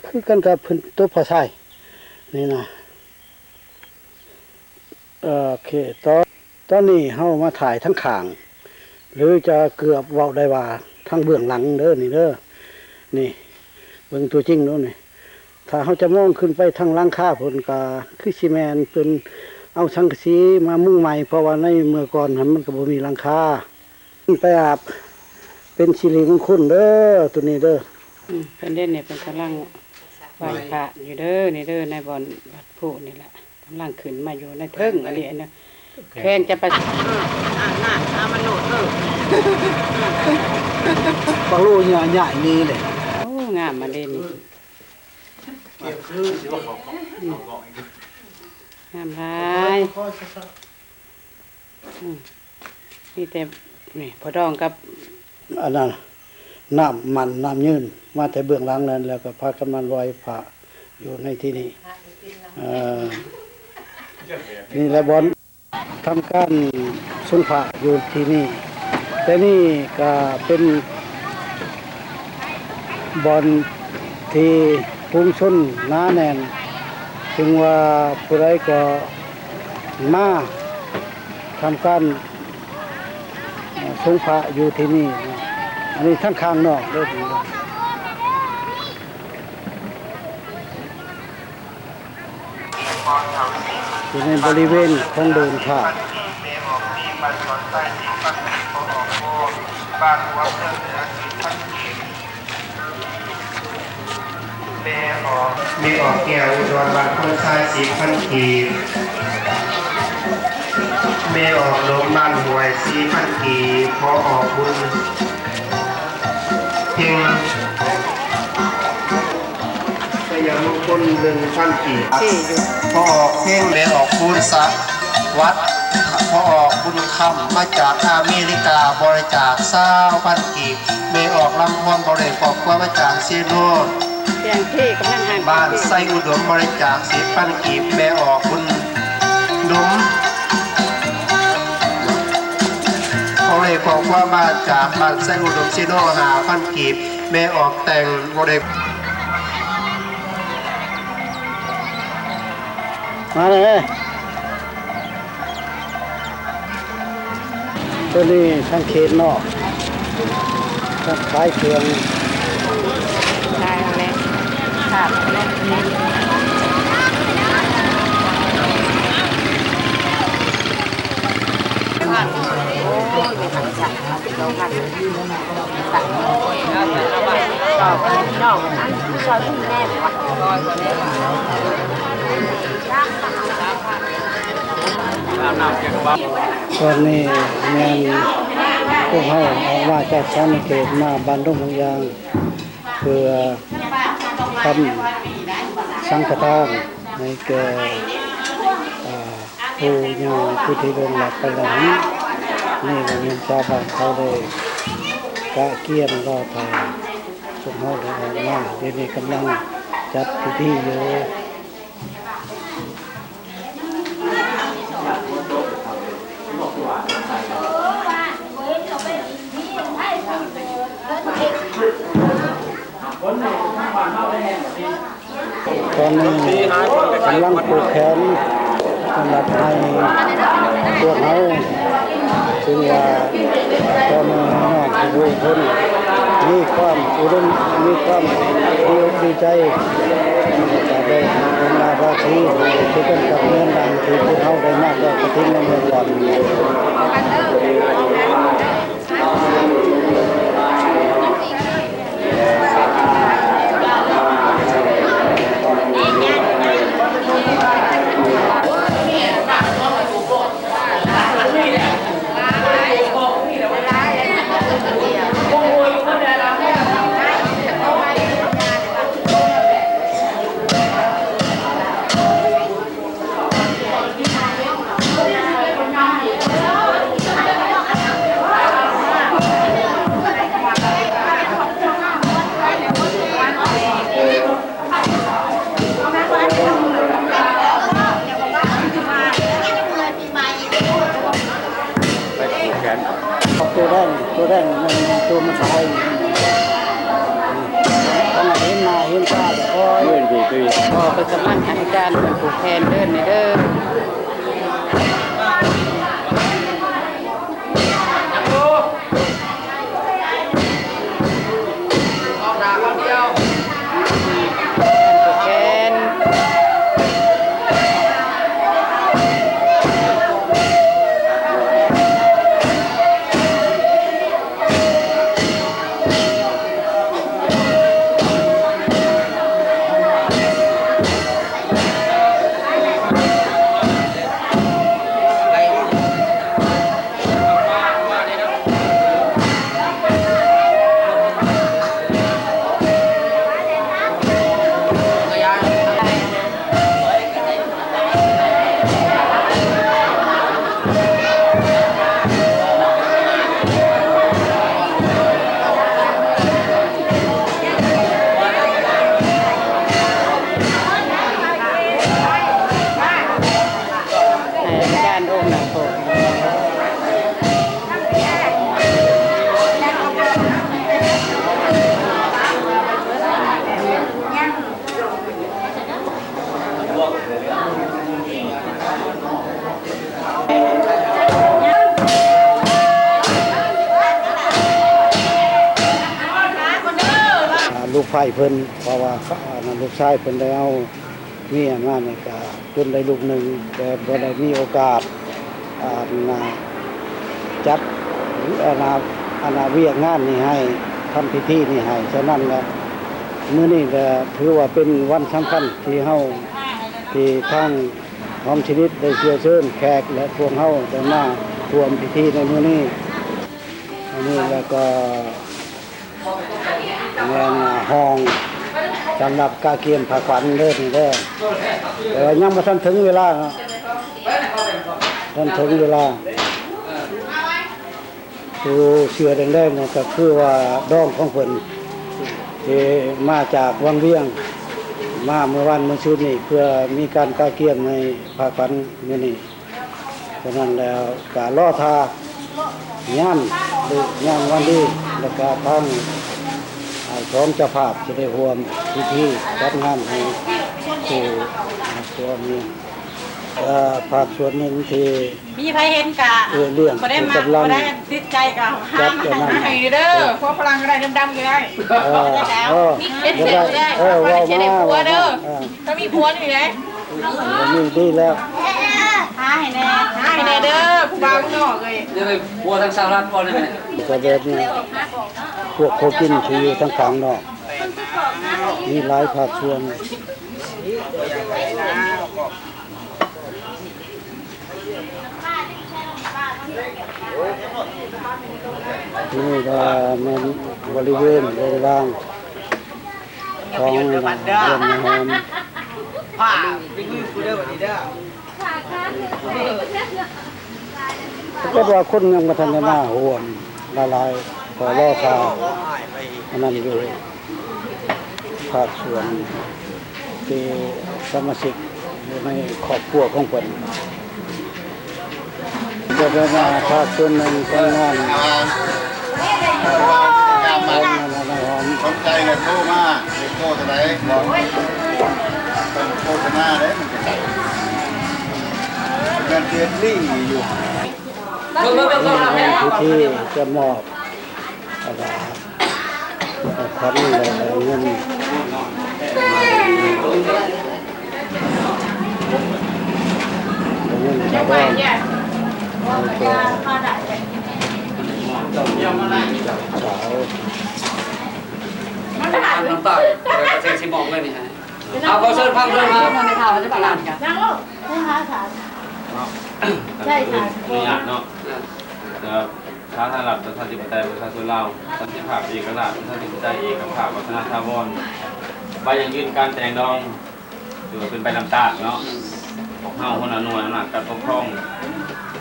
ຄືກັນກັບເພິ່ນຕົບຜ້າຊາຍນີ້ນະ. ເອີ ໂອເຄ ຕອນ ຕອນນີ້ເຮົາມາຖ່າຍທາງຂ້າງ ຫຼືຈະເກືອບເວົ້າໄດ້ວ່າທາງເບື້ອງຫຼັງເດີ ນີ້ເດີ ນີ້ ເບິ່ງຕົວຈິງໂລດນີ້. ຖ້າເຮົາຈະມອງຂຶ້ນໄປທາງຫຼັງຄາພຸ້ນ ກະຄືຊິແມ່ນເພິ່ນເອົາສັງກະສີມາມຸງໃໝ່ ເພາະວ່າໃນເມື່ອກ່ອນຫັ້ນມັນກະບໍ່ມີຫຼັງຄາ. ໄປອາບເປັນສິລິມຸງຄຸນເດີ ໂຕນີ້ເດີ. ອືມ ເພິ່ນເດ້ນີ້ ເພິ່ນກຳລັງໄຫວ້ພະຢູ່ເດີ ນີ້ເດີ ໃນບ່ອນວັດພູນີ້ແຫຼະ ກຳລັງຂຶ້ນມາຢູ່ໃນເທິງອັນນີ້ນະ ແຂວງຈຳປາສັກ. ເອີ ອາບນ້ຳ ອາບມັນໂລດເດີ ບັກໂລໃຫຍ່ໆນີ້ເດ້. ໂອ້ ງາມມາເດ້ນີ້ ງາມຫຼາຍ. ອືມ ມີແຕ່ນີ້ ພໍ່ດອງກັບອັນນັ້ນ ນ້ຳໝັ້ນນ້ຳຍືນ ມາແຕ່ເບື້ອງຫຼັງນັ້ນ ແລ້ວກໍພາກັນມາໄຫວ້ພະຢູ່ໃນທີ່ນີ້. ເອີ ນີ້ແຫຼະບ່ອນທຳການສົງເພາະຢູ່ທີ່ນີ້ ແຕ່ນີ້ກໍເປັນບ່ອນທີ່ຝູງຊົນໜາແໜ້ນ ເຖິງວ່າຜູ້ໃດກໍ ມາທຳການ ເອີ ສົງເພາະຢູ່ທີ່ນີ້ເນາະ. ອັນນີ້ທາງຂ້າງນອກເດີ ຢູ່ໃນບໍລິເວນຂອງໂດນທາດ. ແມ່ອອກ ແມ່ອອກແກ້ວອຸດອນ ບ້ານໂພນຊາຍ ສີ່ພັນກີບ. ແມ່ອອກດົມ ບ້ານຫ້ວຍ ສີ່ພັນກີບ. ພໍ່ອອກບຸນເພັງ ໄຊຍະມຸງຄຸນ ໜຶ່ງພັນກີບ. ພໍ່ອອກເພັງ ແມ່ອອກບຸນສະຫວັດ ພໍ່ອອກບຸນຄຳ ມາຈາກອາເມລິກາ ບໍລິຈາກ ຊາວພັນກີບ. ແມ່ອອກລຳພອນ ບໍລິຈາກຄອບຄົວ ມາຈາກເຊໂນ ບ້ານໄຊອຸດົມ ບໍລິຈາກ ສິບພັນກີບ. ແມ່ອອກບຸນດົມ ບໍລິຈາກຄອບຄົວ ມາຈາກບ້ານໄຊອຸດົມ ເຊໂນ ຫ້າພັນກີບ. ແມ່ອອກແຕ່ງ ບໍ່ໄດ້ ມາເລີຍ ໂຕນີ້ທາງເຂດເນາະ ທາງຂາຍເຄື່ອງ ຂາຍແລ້ວ ຂາຍແລ້ວ. ຕອນນີ້ແມ່ນພວກເຮົາອອກມາຈາກສະຫວັນນະເຂດ ມາບ້ານດົງບາງຢາງ ເພື່ອທຳສັງຄະທານໃຫ້ແກ່ ເອີ ປູ່ຍ່າຜູ້ທີ່ລ່ວງລັບໄປແລ້ວນັ້ນ. ນີ້ກໍແມ່ນຊາວບ້ານເຂົາໄດ້ກະກຽມລໍຖ້າພວກເຮົາໄດ້ອອກມາ. ດຽວນີ້ກຳລັງຈັດພິທີຢູ່. ຕອນນີ້ກຳລັງຜູກແຂນສຳລັບໃຫ້ພວກເຮົາ ເຊິ່ງວ່າພໍ່ແມ່ພີ່ນ້ອງຜູ້ຄົນມີຄວາມອຸດົມ ມີຄວາມດີອົກດີໃຈ ແລ້ວກໍໄດ້ບຸນອາພາສີ ຄືກັນກັບເງິນດັ່ງທີ່ພວກເຮົາໄດ້ມາທອດກະຖິນໃນເມື່ອກ່ອນ. ໂຕແດງ ໂຕແດງ ໂຕມາສາຍ ເຫັນໜ້າເຫັນຕາ. ໂອ້ຍ ພໍ່ເພິ່ນກຳລັງອະທິຖານເພິ່ນຜູກແຂນເດີນີ້ເດີ. ໃຫ້ອາຈານອົບນຳໂພດ. ອ່າ ລູກໃພ້ເພິ່ນ ເພາະວ່າ ອ່າ ລູກຊາຍເພິ່ນໄດ້ເອົາເມຍມານີ້ກະຈົນໄດ້ລູກໜຶ່ງ ແຕ່ບໍ່ໄດ້ມີໂອກາດ ອ່າ ນະ ຈັດ ອັນນະ ອັນນະ ວຽກງານນີ້ໃຫ້ ທຳພິທີນີ້ໃຫ້. ສະນັ້ນລະ ມື້ນີ້ລະຖືວ່າເປັນວັນສຳຄັນທີ່ເຮົາ ທີ່ທາງ ຫອມຊະນິດໄດ້ເຊື້ອເຊີນແຂກ ແລະ ພວກເຮົາໄດ້ມາຮ່ວມພິທີໃນມື້ນີ້. ອັນນີ້ແລ້ວກໍແມ່ນຫ້ອງສຳລັບກະກຽມຜ້າຂວັນເດີນີ້ເດີ ແຕ່ວ່າຍັງບໍ່ທັນເຖິງເວລາເນາະ ທັນເຖິງເວລາ. ຜູ້ເສື້ອແດງໆ ນັ້ນກໍຄືວ່າດອງຂອງເພິ່ນ ທີ່ມາຈາກວັງວຽງ ມາເມື່ອວານມື້ຊືນນີ້ ເພື່ອມີການກະກຽມໃນຜ້າຂວັນມື້ນີ້. ສະນັ້ນແລ້ວກໍລໍຖ້າຍາມ ຫຼື ຍາມວັນດີ ແລ້ວກໍທາງ ອາ ສອງເຈົ້າພາບຈະໄດ້ຮ່ວມພິທີຈັດງານໃຫ້ຄູ່ຮັກຄູ່ເມຍ. ເອີ ພາກສ່ວນໜຶ່ງທີ່ ມີໃຜເຫັນກະ ເອີ ລ້ຽງ ບໍ່ໄດ້ມັກ ບໍ່ໄດ້ຕິດໃຈກະຫ້າມໃຫ້ເດີ. ເອີ ພວກຝຣັ່ງກໍໄດ້ ດຳໆ ກໍໄດ້ ເອີ ເອີ ເວົ້າມາ ເອີ ຖ້າມີຜົວນີ້ແຫຼະ ເອີ ນີ້ດີແລ້ວ ຫາໃຫ້ແດ່ ຫາໃຫ້ແດ່ເດີ ຜູ້ບ່າວເມືອງນອກເອີຍ. ໄດ້ໄປຜົວທາງສະຫະລັດບໍ່ໄດ້ແມ່? ກໍແບບນີ້ ພວກຄົນກິນທີ່ຢູ່ທາງຂ້າງນອກ ມີຫຼາຍພາກສ່ວນ. ທີ່ນີ້ກໍແມ່ນບໍລິເວນໂຮງລາງຂອງເຮືອນນາຍຫອມ. ຖ້າເກີດວ່າຄົນຍັງບໍ່ທັນໄດ້ມາຮ່ວມຫຼາຍໆ ກໍລໍຖ້າອັນນັ້ນຢູ່. ພາກສ່ວນທີ່ສະມາຊິກຢູ່ໃນຄອບຄົວຂອງເພິ່ນ ກໍແມ່ນວ່າພາກສ່ວນໜຶ່ງຂອງງານ ຂອງງານນາຍຫອມ. ສົນໃຈແລ້ວໂທມາ ເລກໂທເທົ່າໃດ ບອກ ເພິ່ນໂຄສະນາເດ້ ມັນເປັນໄດ້ ເປັນເຂດລີຢູ່. ໃນພິທີຈະມອບ ແລ້ວກໍຂວັນ ແລ້ວກໍເງິນ ເງິນກະດອນ ໃຫ້ແກ່ເຈົ້າສາວ. ນ້ຳຕານ ແລ້ວກໍຊິມອບເງິນໃຫ້. ເອົາ ຂໍເຊີນຟັງເດີ ນາງລູກ ເພິ່ນຫາສານ ໃຊ່ ອະນຸຍາດເນາະ ສາທາລະນະລັດ ປະຊາທິປະໄຕ ປະຊາຊົນລາວ ສັນຕິພາບ ເອກະລາດ ປະຊາທິປະໄຕ ເອກະພາບ ວັດທະນະຖາວອນ ໄປຢັ້ງຢືນການແຕ່ງດອງ ຖືວ່າເປັນໃບນ້ຳຕານເນາະ. ພວກເຮົາ ຫົວໜ້າໜ່ວຍອຳນາດການປົກຄອງ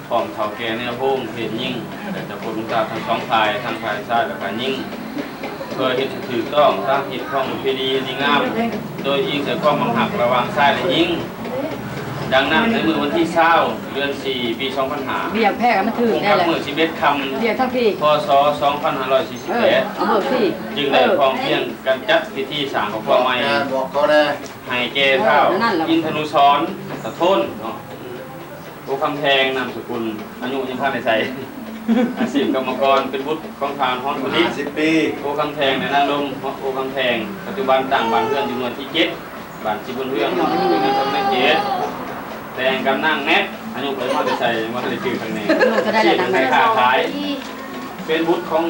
ພ້ອມເຖົ້າແກ່ເນື້ອໂຮງ ເພດຍິງ ແລະ ເຈົ້າໂຄດລຸງຕາທັງສອງຝ່າຍ ທັງຝ່າຍຊາຍ ແລະ ຝ່າຍຍິງ ເພື່ອເຮັດໃຫ້ຖືກຕ້ອງຕາມຮີດຄອງປະເພນີອັນດີງາມ ໂດຍອີງໃສ່ຄວາມມັກຮັກລະຫວ່າງຊາຍ ແລະ ຍິງ. ໃນ ດັ່ງນັ້ນ ໃນມື້ວັນທີຊາວ ເດືອນສີ່ ປີສອງພັນຫ້າ ວຽກແພກໃຫ້ມັນຖືກ ລົງທັບມື້ສິບເອັດຄ່ຳ ວຽກທັງພີ້ ພ.ສ. ສອງພັນຫ້າຮ້ອຍສີ່ສິບແປດ ເອີ ເອົາເບິ່ງພີ້ ຈຶ່ງໄດ້ພ້ອມພຽງກັນຈັດພິທີສ້າງຄອບຄົວໃໝ່ ບອກເຂົາແດ່ ໃຫ້ແກ່ທ້າວ ເອີ ນັ້ນລະ ອິນທະນຸສອນ ຕະໂທນເນາະ ໂອຄຳແພງ ນາມສະກຸນ ອາຍຸຍັງບໍ່ທັນໄດ້ໃສ່ ອາຊີບກຳມະກອນ ເປັນບຸດຂອງທ່ານ ຮອນ ຜູ້ລິດ ຫ້າສິບປີ ໂອຄຳແພງ ແລະ ນາງລົມ ໂອຄຳແພງ ປັດຈຸບັນຕັ້ງບ້ານເຮືອນຢູ່ເມືອງທີເຈັດ ບ້ານສີບຸນເຮືອງ ເມືອງສະຫວັນເຂດ ແຕ່ງກັບນາງແນັດ ອາຍຸເພິ່ນບໍ່ໄດ້ໃສ່ ບໍ່ໄດ້ຖືກທາງນີ້ ອາຍຸເທົ່າໃດລະນາງແນັດ ຄ້າຂາຍ ເປັນບຸດຂອງ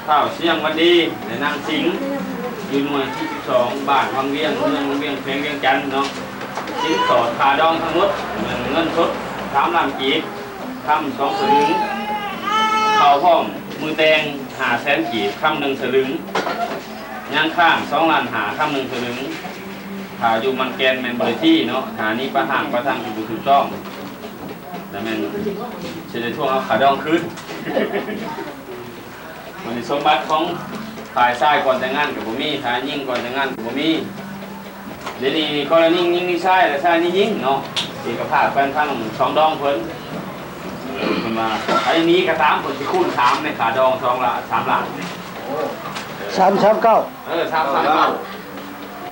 ທ້າວຊຽງວັນດີ ແລະ ນາງສິງ ຢູ່ໜ່ວຍທີສິບສອງ ບ້ານວັງວຽງ ເມືອງວັງວຽງ ແຂວງວຽງຈັນເນາະ ສິນສອດຄ່າດອງທັງໝົດ ແມ່ນເງິນສົດສາມລ້ານກີບ ຄຳສອງສະລຶງ ເຂົ້າພ້ອມມືແຕ່ງຫ້າແສນກີບ ຄຳໜຶ່ງສະລຶງ ຍັງຄ້າງສອງລ້ານຫ້າ ຄຳໜຶ່ງສະລຶງ ຖ້າຢູ່ໝັ້ນແກ່ນແມ່ນບໍ່ໄດ້ທີເນາະ ຖ້າໜີປະທາງ ປະທາງທີ່ບໍ່ຖືກຕ້ອງ ແລ້ວແມ່ນຊິໄດ້ທວງເອົາຄ່າດອງຄືນ. ບັດນີ້ສົມບັດຂອງຝ່າຍຊາຍກ່ອນແຕ່ງງານກໍບໍ່ມີ ຖ້າຍິງກ່ອນແຕ່ງງານກໍບໍ່ມີ ດຽວນີ້ກໍລະນີຍິງນີ້ຊາຍ ແລະ ຊາຍນີ້ຍິງເນາະ ເອກະພາບກັນທັງສອງດອງເພິ່ນ ເພິ່ນວ່າໃຜໜີກໍຕາມ ເພິ່ນຊິຄູນສາມໃນຄ່າດອງສອງລ້ານ ສາມລ້ານນີ້ ສາມສາມເກົ້າ ເອີ ສາມສາມເກົ້າ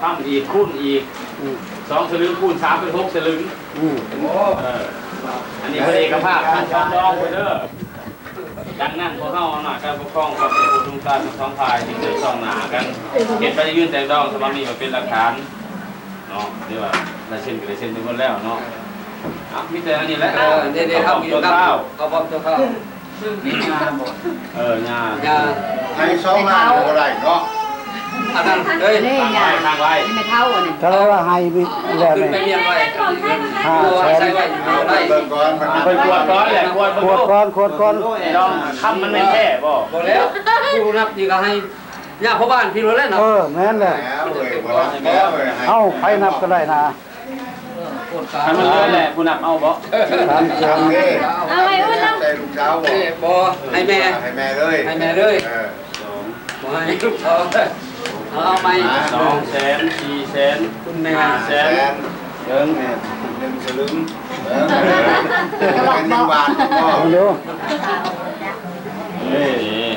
ທຳອີກ ຄູນອີກ ອືມ ສອງສະລຶງຄູນສາມເປັນຫົກສະລຶງ ອືມ ເອີ ອັນນີ້ເພິ່ນເອກະພາບທັງສອງດອງເພິ່ນເດີ. ດັ່ງນັ້ນ ພວກເຮົາອຳນາດການປົກຄອງກັບຜູ້ທຸກທ່ານທັງສອງຝ່າຍທີ່ເກີດຕ້ອງໜ້າກັນ ເຮັດໃບຢືນແຕກດອງສະບັບນີ້ໄວ້ເປັນຫຼັກຖານເນາະ ຫຼືວ່າລາຍເຊັນກໍໄດ້ເຊັນໄປໝົດແລ້ວເນາະ ເອົາ ມີແຕ່ອັນນີ້ແຫຼະ ເອີ ເດ້ໆ ເຮົາມີນຳ ເຂົ້າພ້ອມຕົວເຂົ້າ ເອີ ຍ່າ ຍ່າ ໃຫ້ສອງລ້ານກໍບໍ່ໄດ້ເນາະ ອັນນັ້ນເອີຍ ນີ້ຍ່າ ຄ້າງໄວ້ ນີ້ແມ່ເຖົ້າອັນນີ້ ຖ້າວ່າໃຫ້ແລ້ວ ຂຶ້ນໄປ ນີ້ ວຽນໄວ້ ຫ້າແສນ ໃສ່ໄວ້ຢູ່ໄດ້ ເບິ່ງກ່ອນ ເພິ່ນກວດກ່ອນແຫຼະ ກວດ ກວດກ່ອນ ກວດກ່ອນ ລອງຄຳມັນແມ່ນແທ້ບໍ່ ບໍ່ແລ້ວ ຜູ້ນັບນີ້ກໍໃຫ້ ຍາພໍ່ບ້ານພີ່ໂລດແຫຼະເນາະ ເອີ ແມ່ນແຫຼະ ເອົາ ໃຜນັບກໍໄດ້ນະ ຄັນມັນເຫຼືອແຫຼະ ຜູ້ນັບເອົາບໍ່ ສາມແສນ ເອົາໃຫ້ອຸ່ນນຳ ໃສ່ລູກສາວບໍ່ ບໍ່ ໃຫ້ແມ່ ໃຫ້ແມ່ເລີຍ ໃຫ້ແມ່ເລີຍ ເອີ ສອງ ບໍ່ໃຫ້ລູກສາວ ເອົາ ເອົາໃໝ່ ສອງແສນ ສີ່ແສນ ຄຸນແມ່ ຫ້າແສນ ເຖິງ ແມ່ນໜຶ່ງສະລຶງ ເອີ ເປັນໜຶ່ງບາດບໍ່ ເອີ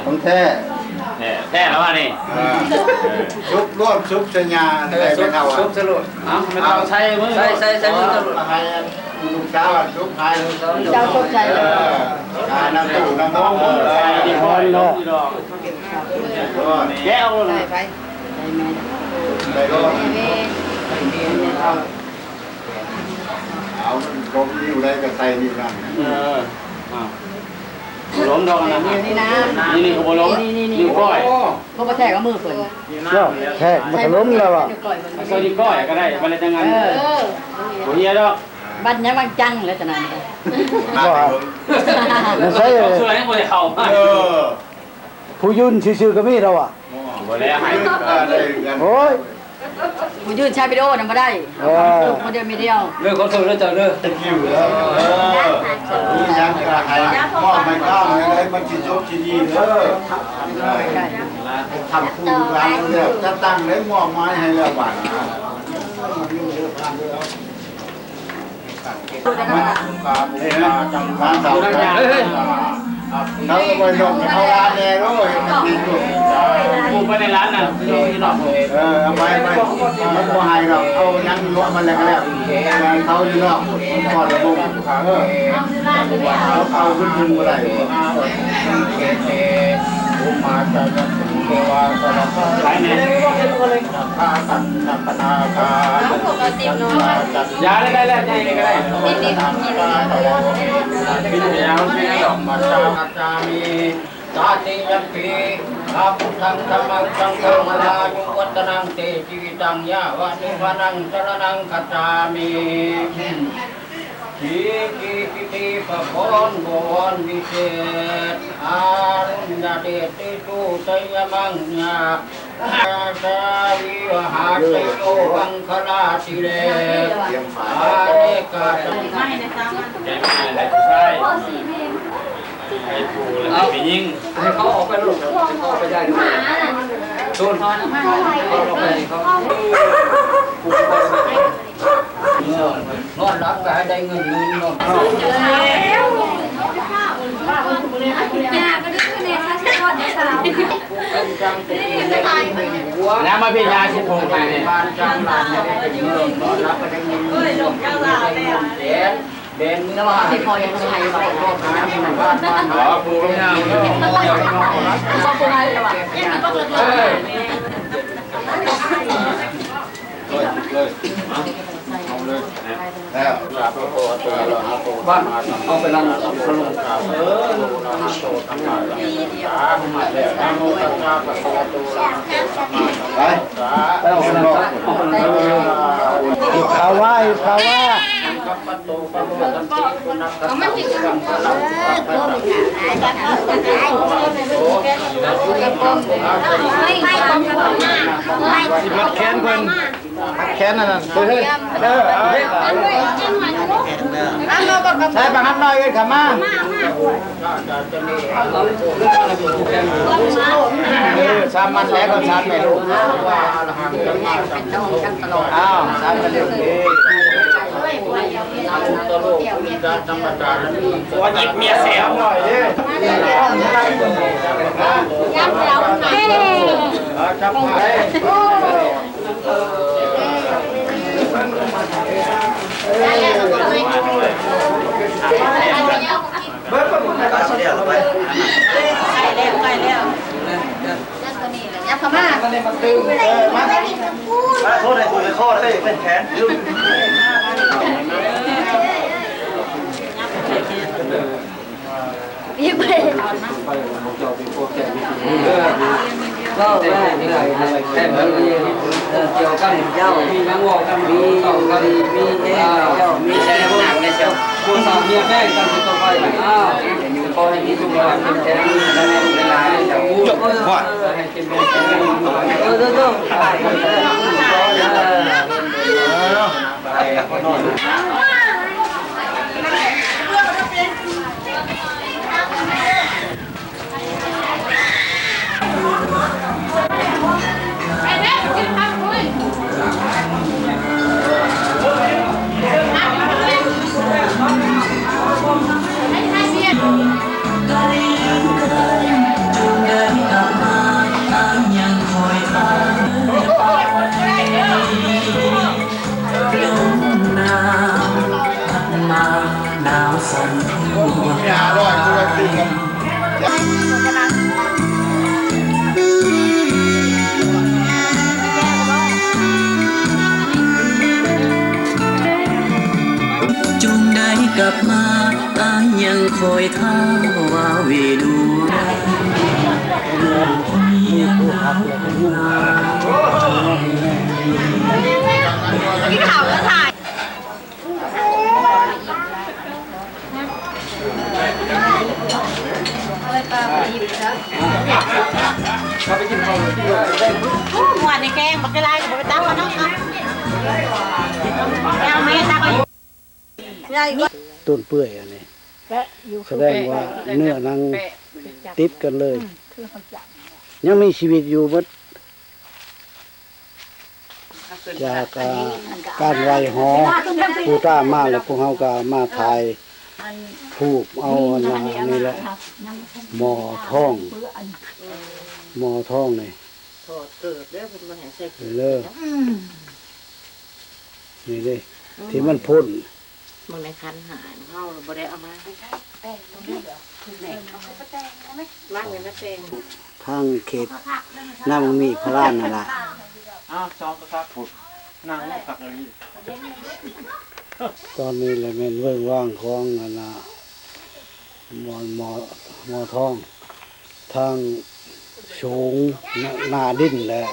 ຂອງແທ້ ແທ້ ແທ້ແລ້ວວ່ານີ້ ເອີ ສຸບລວມ ສຸບສັນຍາ ເອີ ໄດ້ໄປເທົ່າ ສຸບສະຫຼຸດ ເອົາ ແມ່ເຖົ້າໃສ່ມື ໃສ່ ໃສ່ ໃສ່ມືສະຫຼຸດ ໃຫ້ລູກສາວສຸບໃຫ້ ເຈົ້າສົດໃຈ ເອີ ການນຳຕູ້ນຳນົງ ເອີ ໃສ່ດີພໍເນາະ ແກ້ວ ໄປ ໄປ ໄປແມ່ ໄປໂລດ ເອົາ ລົມນິ້ວໃດກໍໃສ່ນິ້ວນັ້ນ ເອີ ອ້າວ ບໍ່ລົມດອກອັນນັ້ນ ນີ້ນະ ນີ້ ນີ້ກໍບໍ່ລົມ ນີ້ ນີ້ ນິ້ວກ້ອຍ ໂອ້ ບໍ່ ບໍ່ແທກເອົາມືເພິ່ນ ເຈົ້າ ແທກມັນກໍລົມແລ້ວວ່າ ໃສ່ນິ້ວກ້ອຍກໍໄດ້ ບໍ່ໄດ້ຈັງນັ້ນ ເອີ ບໍ່ເຮຍດອກ ບັດຍາມວັນຈັນແລ້ວຕອນນັ້ນ ບໍ່ ມັນໃສ່ ເຊື່ອຍັງບໍ່ໄດ້ເຂົ້າ ເອີ ຜູ້ຢືນຊື່ໆກໍມີແລ້ວວ່າ ບໍ່ແລ້ວໃຫ້ ໂອ້ຍ ຜູ້ຢືນໃຊ້ວິດີໂອນຳບໍ່ໄດ້ ເອີ ຄົນດຽວມີດຽວ ເລີຍຂໍໂທດເດີເຈົ້າເດີ ຕະກິວເດີ ເອີ ມີຫຍັງກໍໃຫ້ ມອບໃຫ້ເຈົ້າໃຫ້ໄດ້ ມັນຊິຈົບທີ່ນີ້ເດີ ເອີ ທຳຄູລູກຫຼານແລ້ວ ຈັດຕັ້ງໄດ້ມອບໝາຍໃຫ້ແລ້ວບາດນີ້ ເອີ ມາ ມາເອົາ ເອີຍ ເອີຍ ເຂົາກໍບໍ່ຍົກ ເອົາຫຼານແດ່ໂລດ ເຮັດມັນດີໂລດ ປູກໄວ້ໃນຫຼານນະ ເອີ ເອົາໄປ ໄປ ມັນບໍ່ໃຫ້ດອກ ເອົາຫຍັງລົງມາແລ້ວກໍແລ້ວ ເຂົາຢູ່ນອກ ກ່ອນລະບົງ ເອີ ເອົາ ເອົາຂຶ້ນເທິງບໍ່ໄດ້ ໄປແດ່ ຢາໄດ້ ໄດ້ແລ້ວ ໃຫຍ່ນີ້ກໍໄດ້ ກິນຢາມັນເປັນດອກ ມັດຈາຄັດຈາມິ ຕາຕິຍັມປີ ອະພຸດທັງ ທຳມັງ ສັງຄັງ ອາຍຸ ວັດຕະນັງ ເຕ ຊີວິຕັງ ຍາວະ ນິບພານັງ ສະລະນັງ ຄັດຈາມິ ທີຈີພິທີ ພະພອນ ບໍວອນ ວິເສດ ອາລຸນຍະເດດ ຕິສຸ ໄຊຍະມັງ ຍາ ອາຊາວິວະຫາໄຊໂຍ ມັງຄະລາທິເລສ ອາເນກາ ແກງໃຫ້ຜູ້ຊາຍ ໃຫ້ຜູ້ ແລ້ວໃຫ້ຜູ້ຍິງ ໃຫ້ເຂົາອອກໄປໂລດ ເຂົາອອກໄປໄດ້ໂລດ ໂດນ ເຂົາອອກໄປ ເຂົາ ຜູ້ ເອີ ຮອດ ຮັບກໍໃຫ້ໄດ້ເງິນເງິນເນາະ. ແລ້ວມາເປັນຍາຊິໂພງໄປນີ້ ແບນເງິນ ແບນເງິນ ເອີ. ໄປ ໄປເອົາໄປນັ້ນ ເອົາໄປນັ້ນ ເອົາໄປນັ້ນ ເອົາໄປນັ້ນ. ຊິມັດແຂນເພິ່ນ ມັດແຂນອັນນັ້ນ ເອີ ເອີ ເອີ ໃສ່ປາກຫຳນ້ອຍເອີ້ນເຂົ້າມາ. ເອີ ສາມມັດແລ້ວກໍສາມແມ່ລູກ. ອ້າວ ສາມແມ່ລູກເດ້. ໂອ້ ຍິບເມຍແຊວ. ຕົ້ນເປື່ອຍອັນນີ້ ສະແດງວ່າເນື້ອໜັງຕິດກັນເລີຍ ຍັງມີຊີວິດຢູ່ເບິດ. ຈາກ ອ່າ ການໄຫວ້ຫໍ ປູຕາມາແລ້ວ ພວກເຮົາກໍມາຖ່າຍຮູບເອົາອັນນັ້ນນີ້ແຫຼະ ໝໍ້ທອງ ໝໍ້ທອງນີ້ ຖອດເກີບເດີ ເພິ່ນບໍ່ໃຫ້ໃສ່ເກີບເດີ ນີ້ເດ້ ທີ່ມັນພົ້ນ ເບິ່ງໃນຂັນຫ້າ ເຮົາບໍ່ໄດ້ເອົາມາ ແປງ ມັນເປັນແປງ ທາງເຂດນາງມີພະລານນັ້ນລະ ອ້າວ ສອງກະສັດພຸ້ນ ນັ່ງຄັກອີ່ຫຼີ. ຕອນນີ້ແຫຼະແມ່ນເວີ້ງວາງຂອງອັນນ່າ ໝໍ້ ໝໍ້ ໝໍ້ທອງ ທາງສູງ ໜ້າ ໜ້າດິນແຫຼະ.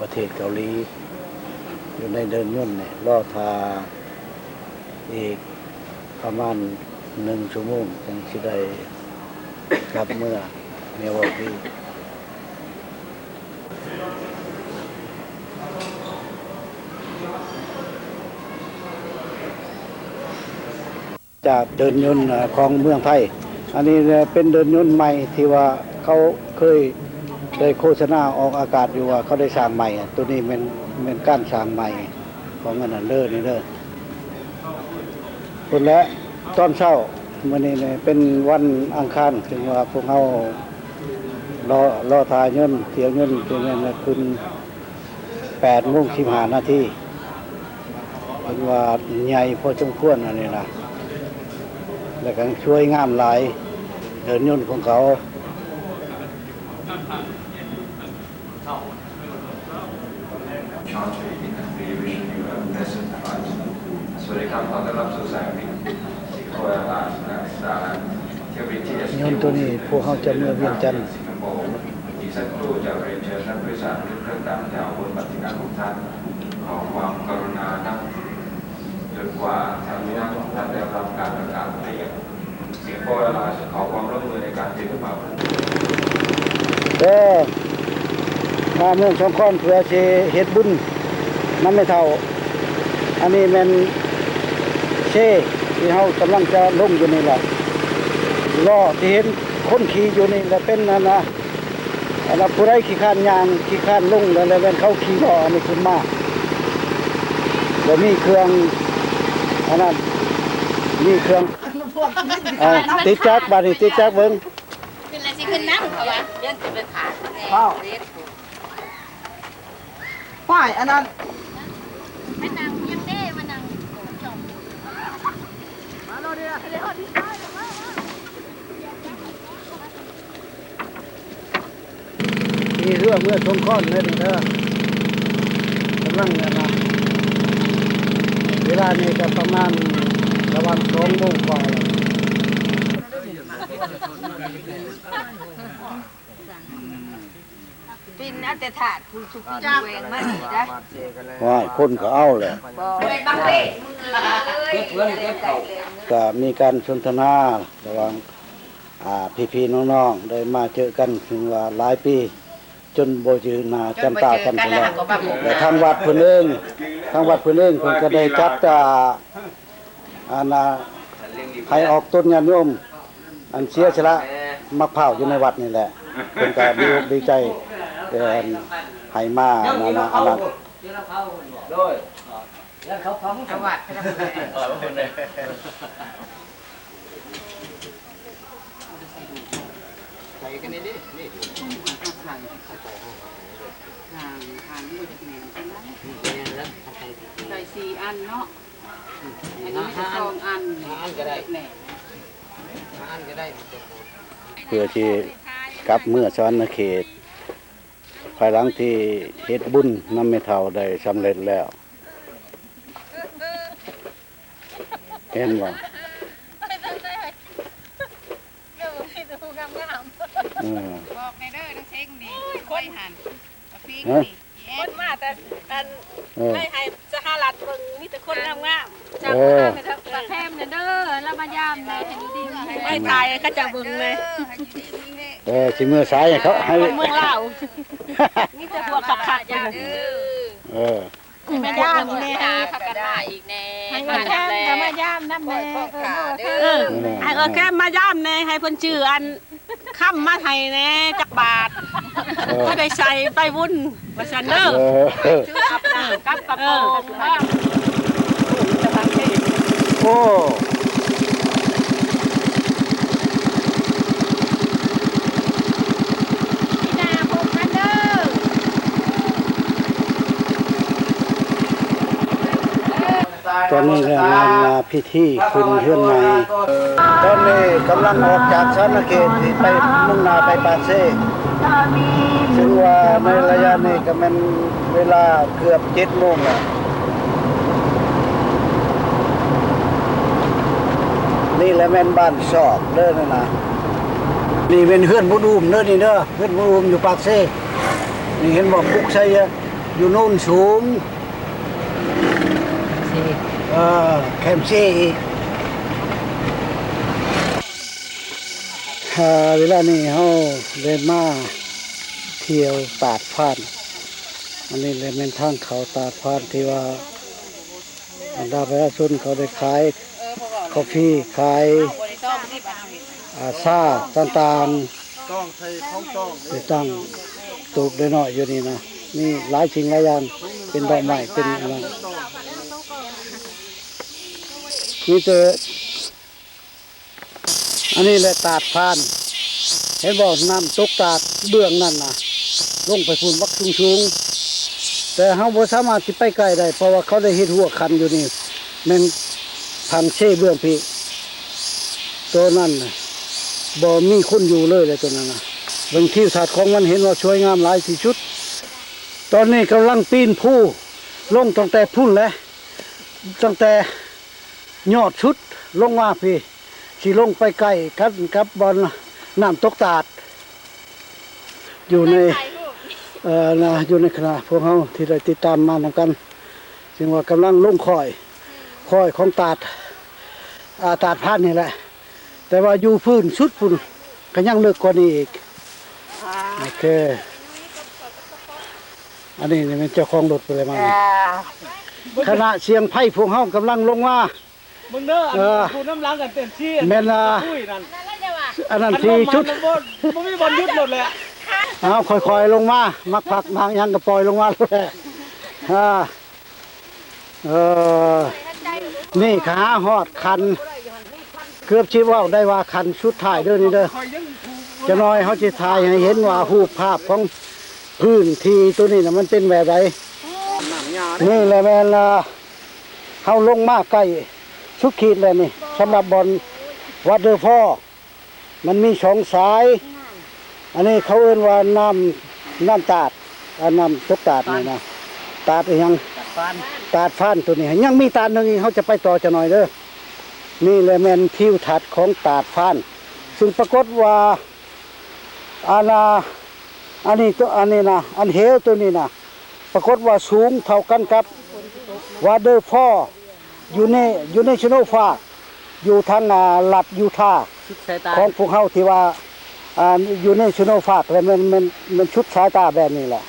ປະເທດເກົາຫຼີ ຢູ່ໃນເດີ່ນຍົນນີ້ ລໍຖ້າອີກປະມານໜຶ່ງຊົ່ວໂມງ ຈັ່ງຊິໄດ້ກັບເມືອ ແນວເວົ້າດີ. ຈາກເດີ່ນຍົນ ເອີ ຂອງເມືອງໄທ ອັນນີ້ແຫຼະເປັນເດີ່ນຍົນໃໝ່ທີ່ວ່າເຂົາເຄີຍໄດ້ໂຄສະນາອອກອາກາດຢູ່ວ່າເຂົາໄດ້ສ້າງໃໝ່. ໂຕນີ້ແມ່ນ ແມ່ນການສ້າງໃໝ່ຂອງອັນນັ້ນເດີນີ້ເດີ. ພຸ້ນແຫຼະ ຕອນເຊົ້າມື້ນີ້ນີ້ເປັນວັນອັງຄານ ເຖິງວ່າພວກເຮົາລໍ ລໍຖ້າຍົນ ຖ້ຽວຍົນ ທີ່ແມ່ນຂຶ້ນ ແປດໂມງສິບຫ້ານາທີ ເພິ່ນວ່າໃຫຍ່ພໍສົມຄວນອັນນີ້ນະ ແລ້ວກໍສວຍງາມຫຼາຍ ເດີ່ນຍົນຂອງເຂົາ. ສະຫວັດດີຄັບ ຂໍຕ້ອນຮັບສູ່ສາຍການບິນສິງໂກແອລາຍນະ ສາຍການບິນ ທີເອັສ ຍົນໂຕນີ້ພວກເຮົາຈະເມືອວຽງຈັນ. ອີກສັກຄรู่ຈະຮຽນເຊີນທ່ານຜູ້ໂດຍສານຂຶ້ນເຄື່ອງຕາມແຖວບົນບັດທີນັ່ງຂອງທ່ານ. ຂໍຄວາມກະລຸນານັ່ງຈົນກວ່າແຖວທີ່ນັ່ງຂອງທ່ານໄດ້ຮັບການປະກາດເປັນ. ສິງໂກແອລາຍຂໍຄວາມຮ່ວມມືໃນການຖືກະເປົາ. ເອີ ມາເມືອງສອງຄອນເພື່ອຊິເຮັດບຸນນຳແມ່ເຖົ້າ. ອັນນີ້ແມ່ນເຊທີ່ເຮົາກຳລັງຈະລົງຢູ່ນີ້ແຫຼະ. ລໍ້ທີ່ເຫັນຄົນຂີ່ຢູ່ນີ້ແຫຼະເປັນອັນນະ ອັນນັ້ນ ຜູ້ໃດຂີ້ຄ້ານຍ່າງ ຂີ້ຄ້ານລົງ ແລ້ວແມ່ນເຂົາຂີ່ລໍ້ອັນນີ້ຂຶ້ນມາ ແລ້ວມີເຄື່ອງ ອັນນັ້ນ ມີເຄື່ອງ ເອົາ ຕິດຈັກ ບາດນີ້ຕິດຈັກເບິ່ງ. ຂຶ້ນແລ້ວຊິຂຶ້ນນຳ ເຂົາວ່າ ຢ້ານຊິໄປຜ່ານແນ່. ວ້າວ ເວດ ວ້າຍ ອັນນັ້ນ ມານັ່ງຫຍັງເດ້ ມານັ່ງ ມາໂລດເດ. ນີ້ເຮືອເມືອສົງຂອນເດີນີ້ເດີ ກຳລັງອັນນະ ເວລານີ້ກໍປະມານລະຫວ່າງສອງໂມງກວ່າແລ້ວ. ປິ່ນເອົາແຕ່ທາດຜູ້ສຸກກິນແກງມານີ້ໄດ໋. ວ້າຍ ຄົນກໍເອົາແຫຼະ ບໍ່ ກໍມີການສົນທະນາລະຫວ່າງ ອ່າ ພີ່ໆນ້ອງໆ ໄດ້ມາເຈີກັນ ເຖິງວ່າຫຼາຍປີຈົນບໍ່ຈື່ໜ້າຈຳຕາກັນພຸ້ນແຫຼະ. ແລະທາງວັດເພິ່ນເອງ ທາງວັດເພິ່ນເອງເພິ່ນກໍໄດ້ຈັດ ອ່າ ອັນນ່າ ໃຫ້ອອກຕົນຍາດໂຍມ ອັນເສຍສະຫຼະໝາກພ້າວຢູ່ໃນວັດນີ້ແຫຼະ ເພິ່ນກໍດີອົກດີໃຈ ເອີ ໃຫ້ມາ ອັນນັ້ນ ອັນນັ້ນ ໃສ່ກັນເດ້ ນີ້ ໃສ່ສີ່ອັນເນາະ ອັນນີ້ມີແຕ່ສອງອັນ ຫ້າອັນກໍໄດ້ ຫ້າອັນກໍໄດ້ ເພື່ອທີ່ກັບເມືອສະຫວັນນະເຂດ ພາຍຫຼັງທີ່ເຮັດບຸນນຳແມ່ເຖົ້າໄດ້ສຳເລັດແລ້ວ ເຫັນບໍ່? ເອີ ບອກແດ່ເດີ ນາງເຊັງນີ້ ໂອ້ຍ ຄົນຫັ້ນ ບັກພິງນີ້ ຄົນມາແຕ່ອັນ ເອີ ໄປໃຫ້ສະຫະລັດເບິ່ງ ມີແຕ່ຄົນງາມໆ ເອີ ແພມແດ່ເດີ ລາວມາຢາມແດ່ ໃຫ້ຢູ່ດີມີແຮງ ໄປຖ່າຍໃຫ້ເຂົາເຈົ້າເບິ່ງແດ່ ເອີ ຊິເມືອສາຍໃຫ້ເຂົາ ໃຫ້ເມືອງລາວ ມີແຕ່ພວກຄັກໆ ເດີ ເອີ. ມາຢາມແດ່ ພາກັນມາອີກແດ່ ໃຫ້ເອື້ອຍແຄມກໍມາຢາມນຳແດ່ ເອີ ເອີ ໃຫ້ເອື້ອຍແຄມມາຢາມແດ່ ໃຫ້ເພິ່ນຊື້ອັນຄຳມາໃຫ້ແດ່ຈັກບາດ ເອີ ພໍໄດ້ໃສ່ໄປບຸນວ່າຊັ້ນເດີ ເອີ ກັບ ກັບກະໂປງ ໂອ້ ປີໜ້າພົບກັນເດີ. ຕອນນີ້ແມ່ນງານພິທີຂຶ້ນເຮືອນໃໝ່ ຕອນນີ້ກຳລັງອອກຈາກສະຫວັນນະເຂດ ທີ່ໄປ ມຸ່ງໜ້າໄປປາກເຊ ເຊິ່ງວ່າໃນໄລຍະນີ້ກໍແມ່ນເວລາເກືອບເຈັດໂມງແລ້ວ. ນີ້ແຫຼະແມ່ນບ້ານຊອກເດີນັ້ນນະ ນີ້ແມ່ນເຮືອນບຸນອູມເດີນີ້ເດີ ເຮືອນບຸນອູມຢູ່ປາກເຊ ນີ້ເຫັນບໍ່ ປຸກໃສ່ຢູ່ໂນນສູງ ເຊ ເອີ ແຄມເຊອີກ. ເວລານີ້ເຮົາໄດ້ມາທ່ຽວຕາດພານ ອັນນີ້ແຫຼະແມ່ນທາງເຂົ້າຕາດພານ ທີ່ວ່າບັນດາປະຊາຊົນເຂົາໄດ້ຂາຍກາເຟ ຂາຍ ເຮົາບໍ່ໄດ້ຕ້ອງທີ່ວ່າເຮົາເຮັດ ອ່າ ຊາຕ່າງໆ ຕ້ອງໃສ່ຂອງຕ້ອງ ໄດ້ຕັ້ງຕູບນ້ອຍໆຢູ່ນີ້ນະ ມີຫຼາຍສິ່ງຫຼາຍຢ່າງ ເປັນດອກໄມ້ ເປັນອັນນັ້ນ ມີແຕ່ ອັນນີ້ແຫຼະຕາດຟານ ເຫັນບໍ່ ນ້ຳຕົກຕາດເບື້ອງນັ້ນນະ ລົງໄປພຸ້ນບັກສູງໆ ແຕ່ເຮົາບໍ່ສາມາດຊິໄປໃກ້ໄດ້ ເພາະວ່າເຂົາໄດ້ເຮັດຮົ້ວຂັ້ນຢູ່ນີ້ ແມ່ນທາງເຊເບື້ອງພີ້ ໂຕນັ້ນນະ ບໍ່ມີຄົນຢູ່ເລີຍແຫຼະ ໂຕນັ້ນນະ ເບິ່ງທິວທັດຂອງມັນ ເຫັນວ່າສວຍງາມຫຼາຍທີ່ສຸດ. ຕອນນີ້ກຳລັງປີນພູລົງຕັ້ງແຕ່ພຸ້ນແຫຼະ ຕັ້ງແຕ່ຍອດສຸດລົງມາພີ້ ຊິລົງໄປໃກ້ກັນກັບບ່ອນນ້ຳຕົກຕາດ ຢູ່ໃນ ເອີ ນະ ຢູ່ໃນຄະນະພວກເຮົາທີ່ໄດ້ຕິດຕາມມານຳກັນ ຈຶ່ງວ່າກຳລັງລົງຄ້ອຍ ຄ້ອຍຂອງຕາດ ອາ ຕາດຟານນີ້ແຫຼະ ແຕ່ວ່າຢູ່ພື້ນສຸດພຸ້ນກໍຍັງເລິກກວ່ານີ້ອີກ. ໂອເຄ ອັນນີ້ນີ້ແມ່ນເຈົ້າຂອງລົດເພິ່ນແຫຼະມາ ອ່າ ຄະນະສຽງໄພພວກເຮົາກຳລັງລົງມາ ເບິ່ງເດີ ອັນ ເອີ ຜູ້ນຳຫຼັງກັນເຕັມທີ່ ແມ່ນລະ ອັນນັ້ນທີ່ຈຸດ ບໍ່ ບໍ່ມີບ່ອນຢຸດລົດແຫຼະ ເອົາ ຄ່ອຍໆລົງມາ ມັກຜັກມັກຫຍັງກໍປ່ອຍລົງມາໂລດແຫຼະ ອ່າ ເອີ ນີ້ຂະຫາຮອດຂັ້ນ ເກືອບຊິເວົ້າໄດ້ວ່າຂັ້ນສຸດທ້າຍເດີນີ້ເດີ ຈັກໜ່ອຍເຮົາຊິຖ່າຍໃຫ້ເຫັນວ່າຮູບພາບຂອງພື້ນທີ່ໂຕນີ້ນະ ມັນເປັນແບບໃດ. ນີ້ແຫຼະແມ່ນລະ ເຮົາລົງມາໃກ້ສຸດຂີດແລ້ວນີ້ ສຳລັບບ່ອນ Waterfall ມັນມີສອງສາຍ ອັນນີ້ເຂົາເອີ້ນວ່ານ້ຳ ນ້ຳຕາດ ອາ ນ້ຳຕົກຕາດນີ້ນະ ຕາດອີ່ຫຍັງ ຕາດຟານ ຕາດຟານໂຕນີ້ ຍັງມີຕາດໜຶ່ງອີກ ເຮົາຈະໄປຕໍ່ຈັກໜ່ອຍເດີ. ນີ້ແຫຼະແມ່ນທິວທັດຂອງຕາດຟານ ຊຶ່ງປາກົດວ່າ ອັນນະ ອັນນີ້ໂຕ ອັນນີ້ນະ ອັນເຫວໂຕນີ້ນະ ປາກົດວ່າສູງເທົ່າກັນກັບ Waterfall ຢູ່ໃນ ຢູ່ໃນ National Park ຢູ່ທາງ ອາ ລັດ Utah ສຸດສາຍຕາ ຂອງພວກເຮົາທີ່ວ່າ ອາ ຢູ່ໃນ National Park ແລ້ວແມ່ນ ແມ່ນ ແມ່ນສຸດສາຍຕາແບບນີ້ແຫຼະ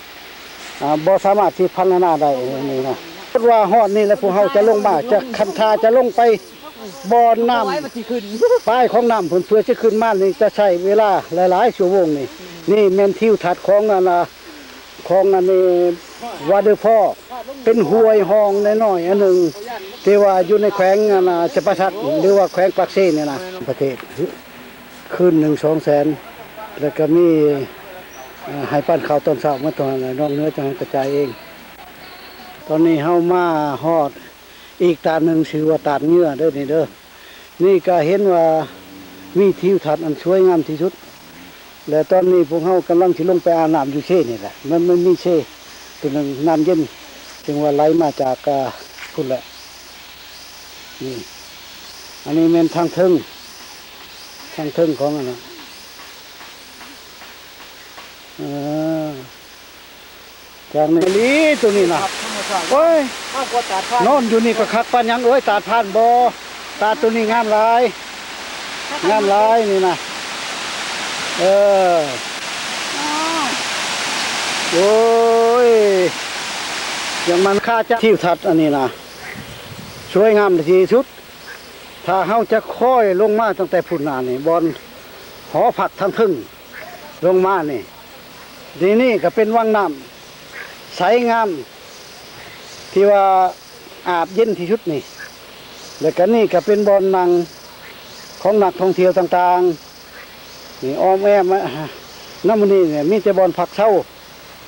ອາ ບໍ່ສາມາດຊິພັນລະນາໄດ້ນີ້ນະ. ຄິດວ່າຮອດນີ້ແລ້ວ ພວກເຮົາຈະລົງມາ ຈະ ຄັນຖ້າຈະລົງໄປ ບ່ອນນ້ຳ ປາຍຂອງນ້ຳພຸ້ນ ເພື່ອຊິຂຶ້ນມານີ້ ຈະໃຊ້ເວລາຫຼາຍໆຊົ່ວໂມງນີ້. ນີ້ແມ່ນທິວທັດຂອງອັນນະ ຂອງອັນນີ້ Waterfall ເປັນຫ້ວຍຮ່ອງນ້ອຍໆອັນໜຶ່ງ ທີ່ວ່າຢູ່ໃນແຂວງອັນນະ ຈຳປາສັກ ຫຼືວ່າແຂວງປາກເຊນີ້ນະ ປະເທດ ຄືນໜຶ່ງສອງແສນ ແລ້ວກໍມີ ເອີ ໃຫ້ປັນເຂົ້າຕອນເຊົ້າ ໝົດເທົ່ານັ້ນແຫຼະ ນອກເໜືອຈັ່ງໃຫ້ກະຈາຍເອງ. ຕອນນີ້ເຮົາມາຮອດ ອີກຕາດໜຶ່ງຊື່ວ່າຕາດເຫຍື່ອເດີນີ້ເດີ. ນີ້ກະເຫັນວ່າມີທິວທັດອັນສວຍງາມທີ່ສຸດ ແລະ ຕອນນີ້ພວກເຮົາກຳລັງຊິລົງໄປອາບນ້ຳຢູ່ເຊນີ້ແຫຼະ. ມັນ ມັນມີເຊຕົວໜຶ່ງນ້ຳເຢັນ ເຊິ່ງວ່າໄຫຼມາຈາກ ອາ ພຸ້ນແຫຼະ. ນີ້ ອັນນີ້ແມ່ນທາງເທິງ ທາງເທິງຂອງອັນນັ້ນ ເອີ. ຈາກນີ້ອີ່ຫຼີໂຕນີ້ນະ ໂອ້ຍ ນອນຢູ່ນີ້ກໍຄັກປານຫຍັງເອີຍ ຕາດຟານບໍ່ ຕາດໂຕນີ້ງາມຫຼາຍ ງາມຫຼາຍນີ້ນະ ເອີ ໂອ້ຍ ຢ່າງມັນຄ່າຈະ ທິວທັດອັນນີ້ນະ ສວຍງາມທີ່ສຸດ ຖ້າເຮົາຈະຄ້ອຍລົງມາຕັ້ງແຕ່ພຸ້ນນະນີ້ ບ່ອນຫໍພັກທາງເທິງ ລົງມານີ້ ນີ້ ນີ້ກໍເປັນວັງນ້ຳໃສງາມ ທີ່ວ່າອາບເຢັນທີ່ສຸດນີ້ ແລ້ວກໍນີ້ກໍເປັນບ່ອນນັ່ງຂອງນັກທ່ອງທ່ຽວຕ່າງໆ ນີ້ອ້ອມແອ້ມນຳ ມື້ນີ້ນີ້ມີແຕ່ບ່ອນພັກເຊົາ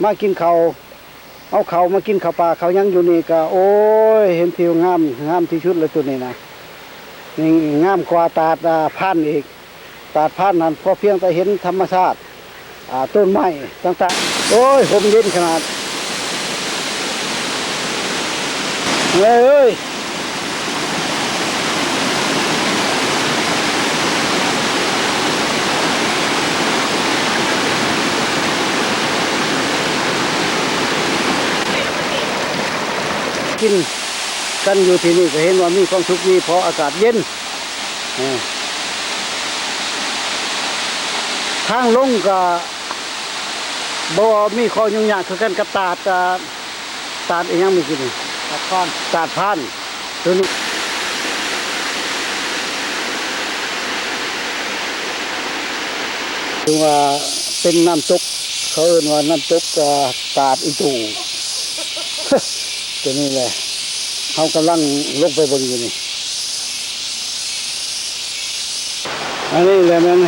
ມາກິນເຂົ້າ ເອົາເຂົ້າມາກິນ ເຂົ້າປ່າເຂົ້າຫຍັງຢູ່ນີ້ກໍ ໂອ້ຍ ເຫັນທີ່ງາມ ງາມທີ່ສຸດແລ້ວຈຸດນີ້ນະ ນີ້ງາມກວ່າຕາດ ອາ ພານອີກ ຕາດພານນັ້ນພໍພຽງແຕ່ເຫັນທຳມະຊາດ ອາ ຕົ້ນໄມ້ຕ່າງໆ ໂອ້ຍ ຮົ່ມເຢັນຂະໜາດ ເອີຍ ກິນກັນຢູ່ທີ່ນີ້ກໍເຫັນວ່າມີຄວາມສຸກດີ ເພາະອາກາດເຢັນ ເອີ ທາງລົງກໍບໍ່ມີຂໍ້ຫຍຸ້ງຍາກຄືກັນກັບຕາດ ຕາດ ຕາດອີ່ຫຍັງມື້ກີ້ນີ້ ຕາດພານ ຕາດພານ ໂຕນີ້. ຖືວ່າເປັນນ້ຳຕົກ ເຂົາເອີ້ນວ່ານ້ຳຕົກ ເອີ ຕາດອີຕູ ຕົວນີ້ແຫຼະ ເຮົາກຳລັງລົງໄປເບິ່ງຢູ່ນີ້ ອັນນີ້ແຫຼະແມ່ນ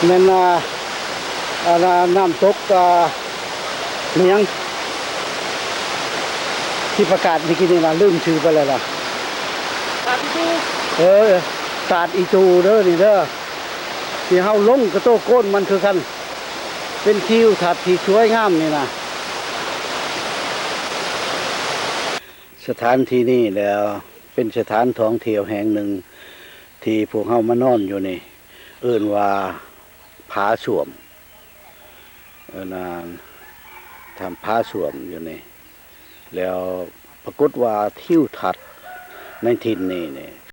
ແມ່ນ ອ່າ ອັນນ່າ ນ້ຳຕົກ ອ່າ ແມ່ນຫຍັງ ທີ່ປະກາດເມື່ອກີ້ນີ້ນະ ລືມຊື່ໄປແລ້ວນະ ຕາດອີຕູ ເອີ ຕາດອີຕູເດີນີ້ເດີ ທີ່ເຮົາລົງກະໂຕໂກນມັນຄືກັນ ເປັນທິວທັດທີ່ສວຍງາມນີ້ນະ ສະຖານທີ່ນີ້ແຫຼະ ເປັນສະຖານທ່ອງທ່ຽວແຫ່ງໜຶ່ງ ທີ່ພວກເຮົາມານອນຢູ່ນີ້ ເອີ້ນວ່າຜາສ້ວມ ເອີ້ນວ່າຖ້ຳຜາສ້ວມຢູ່ນີ້ ແລ້ວປາກົດວ່າທິວທັດໃນຖິ່ນນີ້ນີ້